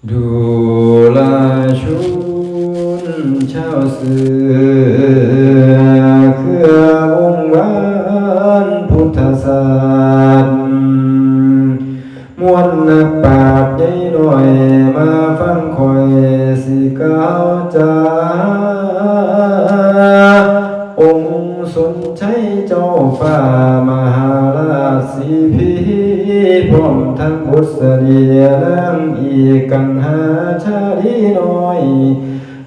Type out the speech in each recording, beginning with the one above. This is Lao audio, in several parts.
ດູລາຊົນຊາວເສືອ ເຄືອວົງວານພຸດທະສາດ ມວນນັກປາດໃຫຍ່ນ້ອຍ ມາຟັງຂ້ອຍຊິກ່າວຈາ ອົງສົນໄຊເຈົ້າຟ້າມະຫາລາດສີພີ ພ້ອມທັງບຸດສະເດຍນາງອີກກັນຫາຊາລີນ້ອຍ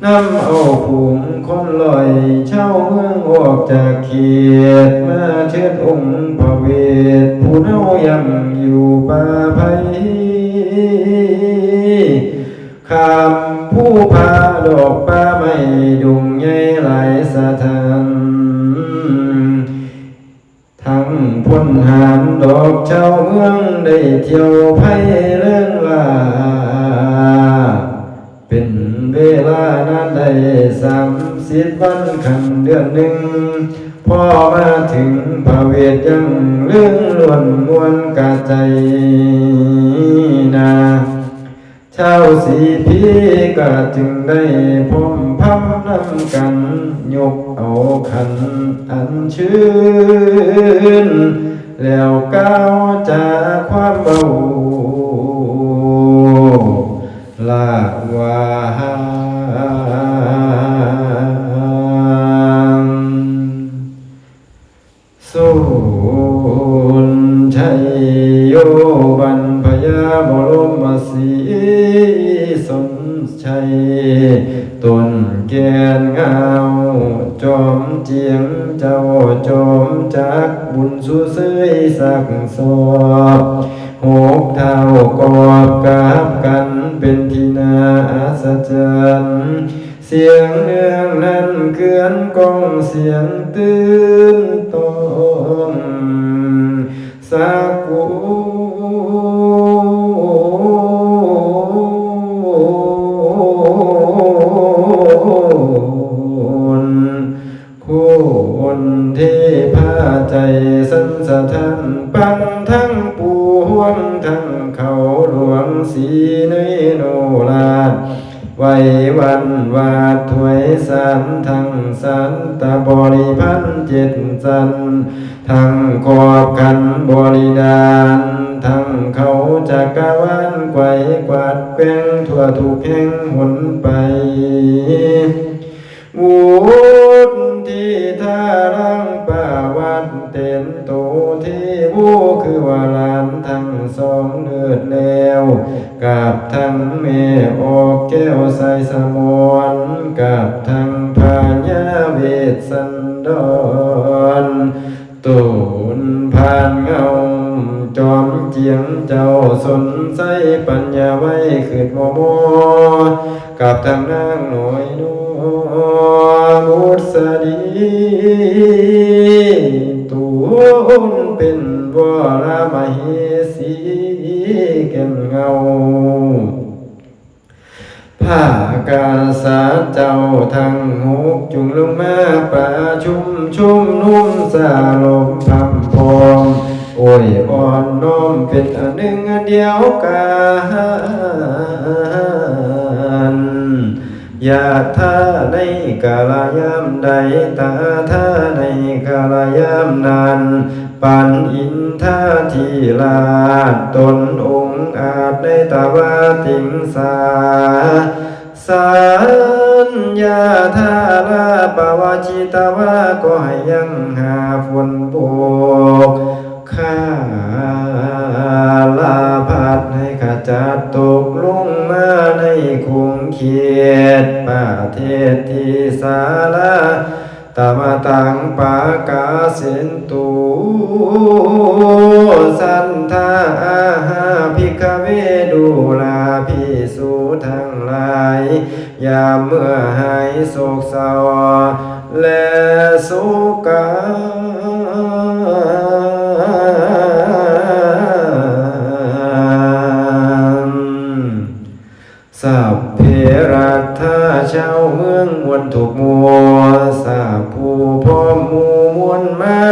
ນຳເອົາຝູງຄົນຮ້ອຍຊາວເມືອງອອກຈາກເຂດ ມາເຊີນອົງພະເວດ ຜູ້ເຮົາຢ້ຳຢູ່ປ່າໄພ ຂ້າມພູຜາດອກປ່າໄມ້ ດົງໃຫຍ່ຫຼາຍສະຖານ ທັງພົນຫານດອກຊາວເມືອງ ໄດ້ທ່ຽວໄພເລີງລາ ເປັນເວລານານໄດ້ສາມສິບວັນ ຂັ້ນເດືອນໜຶ່ງ ພໍມາເຖິງພະເວດຍັງເລີງລ້ວນມ່ວນກະໃຈນາ ຊາວສີພີກະຈຶ່ງໄດ້ພ້ອມພຳນຳກັນ ຍົກເອົາຂັນອັນເຊີນ ແລ້ວກ່າວຈາຄວາມເວົ້າລາວາ ສົນໄຊໂຍ ບັນພະຍາບໍລົມມະສີ ສົນໄຊຕົ້ນແກ່ນງາວ ຈອມຈຽງເຈົ້າຈອມຈັກ ບຸນສຸເຊີຍສັກສອບ ຫົກທ້າວກອບກາບກັນ ເປັນທີ່ໜ້າອັດສະຈັນ ສຽງເໜືອງນັ້ນເກືອນກ້ອງ ສຽງຕື່ນຕ້ອງສາກຸນ ຄົນເທພາໃຈສັນສະທ້ານ ປັນທັງປູ່ຫວງທັງເຂົາ ຫຼວງສີເນຍໂນລາດ ໄຫວ້ວັນວາດຖວາຍສານ ທັງສັນຕະບໍລິພັນເຈັດສັນ ທັງຂອບຂັນບໍລິດານ ທັງເຂົາຈັກກະວານ ໄກວກວາດແກວ່ງ ທົ່ວທຸກແຫ່ງຫົນໄປ ວຸດທິທາລັງປະວັດເຕັນໂຕ ເທໂວ ຄືວ່າຫຼານທັງສອງເລີດແລ້ວ ກັບທັງແມ່ອອກແກ້ວສາຍສະໝອນ ກັບທັງພະຍາເວດສັນດອນ ໂຕນຜ່ານເງົາ ຈອມຈຽງເຈົ້າສົນໄຊ ປັນຍາໄວຄຶດມໍ່ມໍ່ ກັບທັງນາງນ້ອຍໜໍ ບຸດສະດີ ໂຕນເປັນວໍລະມະເຫສີ ແກ່ນເງົາ ພາກະສັດເຈົ້າທັງຫົກ ຈຸງລົງມາປະຊຸມຊຸມນຸມສະລົມພຳພ້ອມ ໂອ້ຍອ່ອນນ້ອມເປັນອັນໜຶ່ງອັນດຽວກັນ ຍາທາໃນກາລະຍາມໃດ ຕາທາໃນກາລະຍາມນັ້ນ ປັນອິນທາທິລາດ ຕົນອົງອາດໃນຕະວາຕິງສາ ສັນຍາທາລາປະວະຈິຕະວາ ກໍໃຫ້ຍັງຫາຝົນໂບກ ຄາລະພັດໃຫ້ຂະຈັດຕົກລົງມາໃນຂົງເຂດປະເທດທີ່ສາລາ ຕະມະຕັງປະກາເສັນຕຸ ສັນທາອາຫາພິກຂະເວ ດູລາພິສຸທັງຫຼາຍ ຢ່າເມື່ອຫາຍໂສກເສົ້າ ແລະໂສກາ ສັບເພລັດຖາ ຊາວເມືອງມ່ວນທຸກໝູ່ ຊາບຜູ້ພ້ອມໝູ່ມວນມາ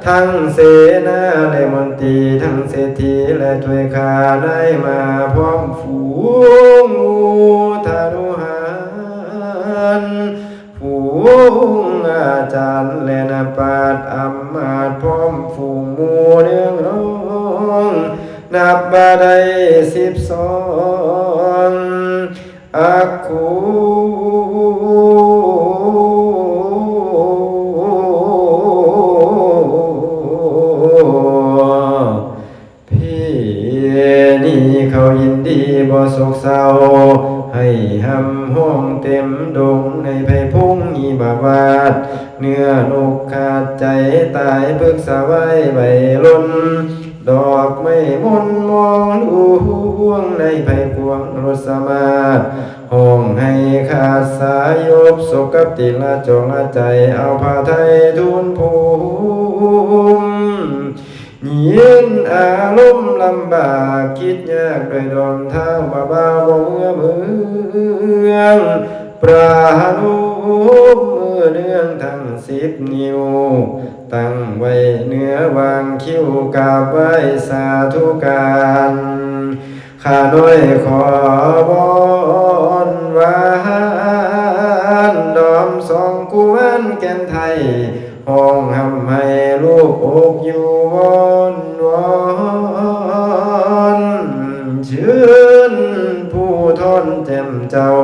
ທັງເສນາ ແລະມົນຕີ ທັງເສດຖີ ແລະຖ້ວຍຂ້າ ໄດ້ມາພ້ອມຝູງ ວ່າໄດ້ສິບສອງອັກຂຸ ພີນີ້ເຂົາຍິນດີບໍ່ໂສກເສົ້າ ໃຫ້ຮ່ຳຮ້ອງເຕັມດົງ ໃນໄພພຸງຫິມະວາດ ເນື້ອນົກຂາດໃຈຕາຍ ພຶກສາໄວ້ໃບຫຼົ່ນ ດອກໄມ້ມົນມອງລວງ ໃນໄພກວາງລົດສະມາດ ຮ້ອງໄຫ້ຂາດສາຍົບ ສົກກັບຕິລະຈອກລະໃຈ ເອົາພາໄທທູນພູມ ຍິນອາລົມລຳບາກຄິດຍາກ ດ້ວຍດອນທ້າວບາບາບໍ່ເມືອເມືອງ ປະນົມມືເນື່ອງທັງສິບນິ້ວ ຕັ້ງໄວ້ເໜືອຫວ່າງຄິ້ວ ກາບໄຫວ້ສາທຸການ ຂ້ານ້ອຍຂໍວອນວານ ດອມສອງກຸມານແກ່ນໄທ ຮ້ອງຮ່ຳໄຫ້ລູບອົກຢູ່ວອນວອນ ເຊີນຜູ້ທອນແຈ່ມເຈົ້າ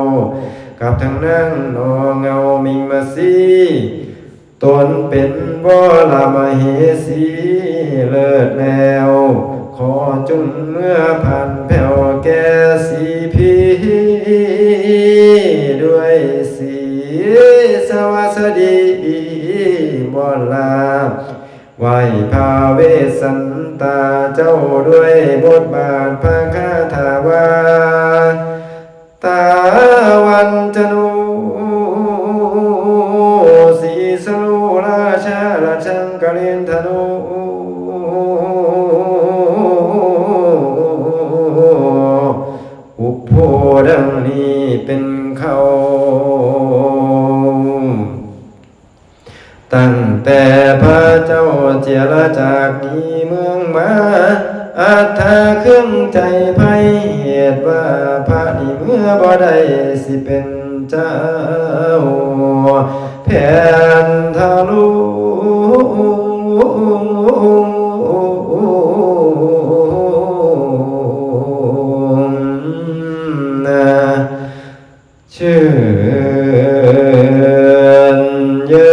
ກັບທັງນາງໜໍ່ເງົາມິງມາຊີ ຕົນເປັນວໍລະມະເຫສີເລີດແລ້ວ ຂໍຈົ່ງເມືອຜ່ານແພ້ວແກ່ສີພີ ດ້ວຍສີສະຫວັດສະດີວອນລາ ໄຫວ້ພະເວດສັນຕາເຈົ້າ ດ້ວຍບົດບາດພະຄາຖາວ່າ ຕາວັນຈະໂນ ສີສະໂລ ລາຊາລາຊັງກະເລນທະໂນ ອຸບໂພ ດັ່ງນີ້ເປັນເຄົ້າ. ຕັ້ງແຕ່ພະເຈົ້າເຈຍລະຈາກໜີເມືອງມາ ອັດທາເຄືອງໃຈໄພ ເຫດວ່າພະໜີເມືອບໍ່ໄດ້ ຊິເປັນເຈົ້າແຜ່ນທະລຸງ ນາ ເຊີນເຢີ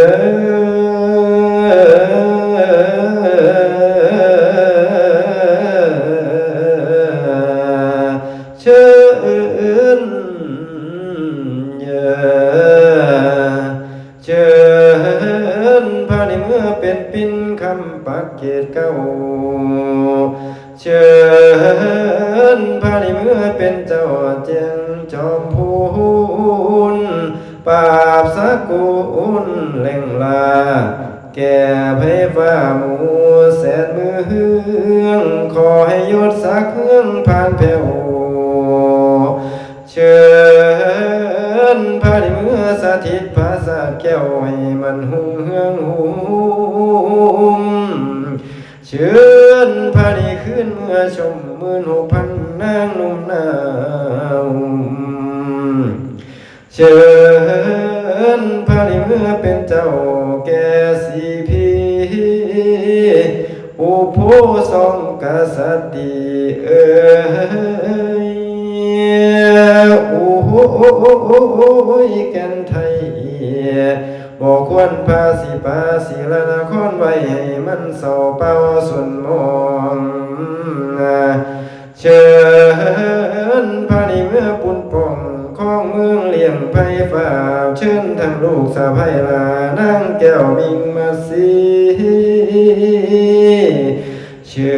ເຊີນເຢີ ເຊີນພະນິເມືອເປັນປິ່ນຄຳປັກເກດເກົ້າ ເຊີນພະນິເມືອເປັນເຈົ້າແຈ້ງຈອມພູນ ປາບສະກຸນເລັ່ງລາ ແກ່ໄພຟ້າໝູ່ແສນເມືອງ ຂໍໃຫ້ຍົດສັກເຮືອງຜ່ານແພ້ວ ເຊີນພະນິເມືອສະຖິດຜາສາດແກ້ວ ໃຫ້ມັນຮຸ່ງເຮືອງຫຸ້ມ ເຊີນພະນິຄືນເມືອຊົມໝື່ນຫົກພັນນາງໜຸ່ມໜາວ ເຊີນພະນິເມືອເປັນເຈົ້າແກ່ສີພີ ອຸໂພສອງກະສັດຕິເອີຍ ໂອ້ຍ ແກ່ນໄທ ບໍ່ຄວນພາສີປາສີລະນະຄອນໄວ້ ໃຫ້ມັນເສົ້າເປົ່າສຸນໝອງ ເຊີນພະນິເມືອປຸນປ່ອງ ຄອງເມືອງລ້ຽງໄພຟ້າ ເຊີນທັງລູກສະໃພ້ຫຼ້ານາງແກ້ວມິງມາສີ ເຊີ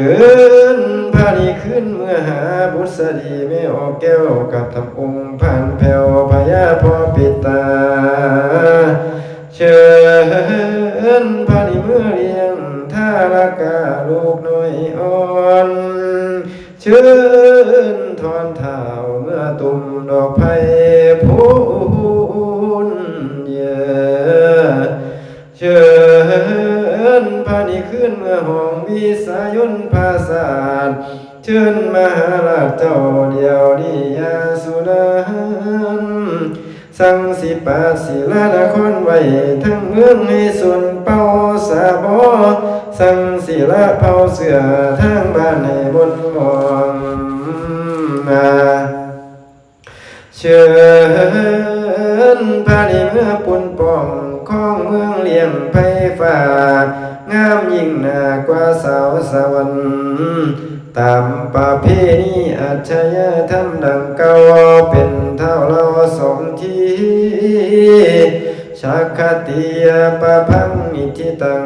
ນພະນິຄືນເມືອຫາບຸດສະດີແມ່ອອກແກ້ວ ກັບທັງອົງຜ່ານແພ້ວພະຍາພໍ່ປິດຕາ ເຊີນພະນິເມືອລ້ຽງທາລະກາລູກນ້ອຍອ່ອນ ເຊີນທອນທ້າວເມືອຕຸ້ມດອກໄຜ່ພູນເຢີ ເຊີນພະນິຄືນເມືອຫ້ອງວິສາຍົນຜາສາດ ເຊີນມະຫາລາດເຈົ້າດຽວນີ້ຢ່າສຸນັນ ສັງສິປາສີລະນະຄອນໄວ້ທັງເມືອງໃຫ້ສຸນເປົ່າສາບໍ ສັງສີລະເຜົ່າເສືອທາງບ້ານໃຫ້ໝົດໝອງ ມາ ເຊີນພະນິເມືອປຸນປ້ອງ ຄອງເມືອງລ້ຽງໄພຟ້າ ງາມຍິ່ງໜ້າກວ່າສາວສະຫວັນ ຕາມປະເພນີອາດຊະຍາທຳດັ່ງເກົ່າ ເປັນທ້າວລາວສົມທີ ສັກຂະຕິຍາປະພັງນິທິຕັງ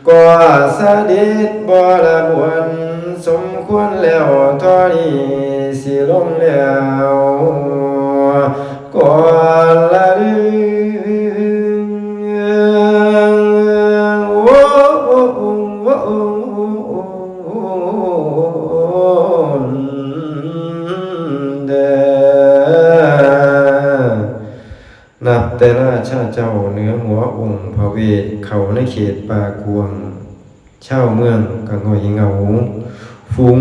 ກໍສະເດັດບໍລະບວນ ສົມຄວນແລ້ວທໍ່ນີ້ ຊິລົງແລ້ວກໍລະເລີງ ໂອ້ ເດີ ນັບແຕ່ລາຊາເຈົ້າເໜືອຫົວອົງພະເວດ ເຂົ້າໃນເຂດປ່າກວ້າງ ຊາວເມືອງກະຫງອຍເຫງົາ ຝູງ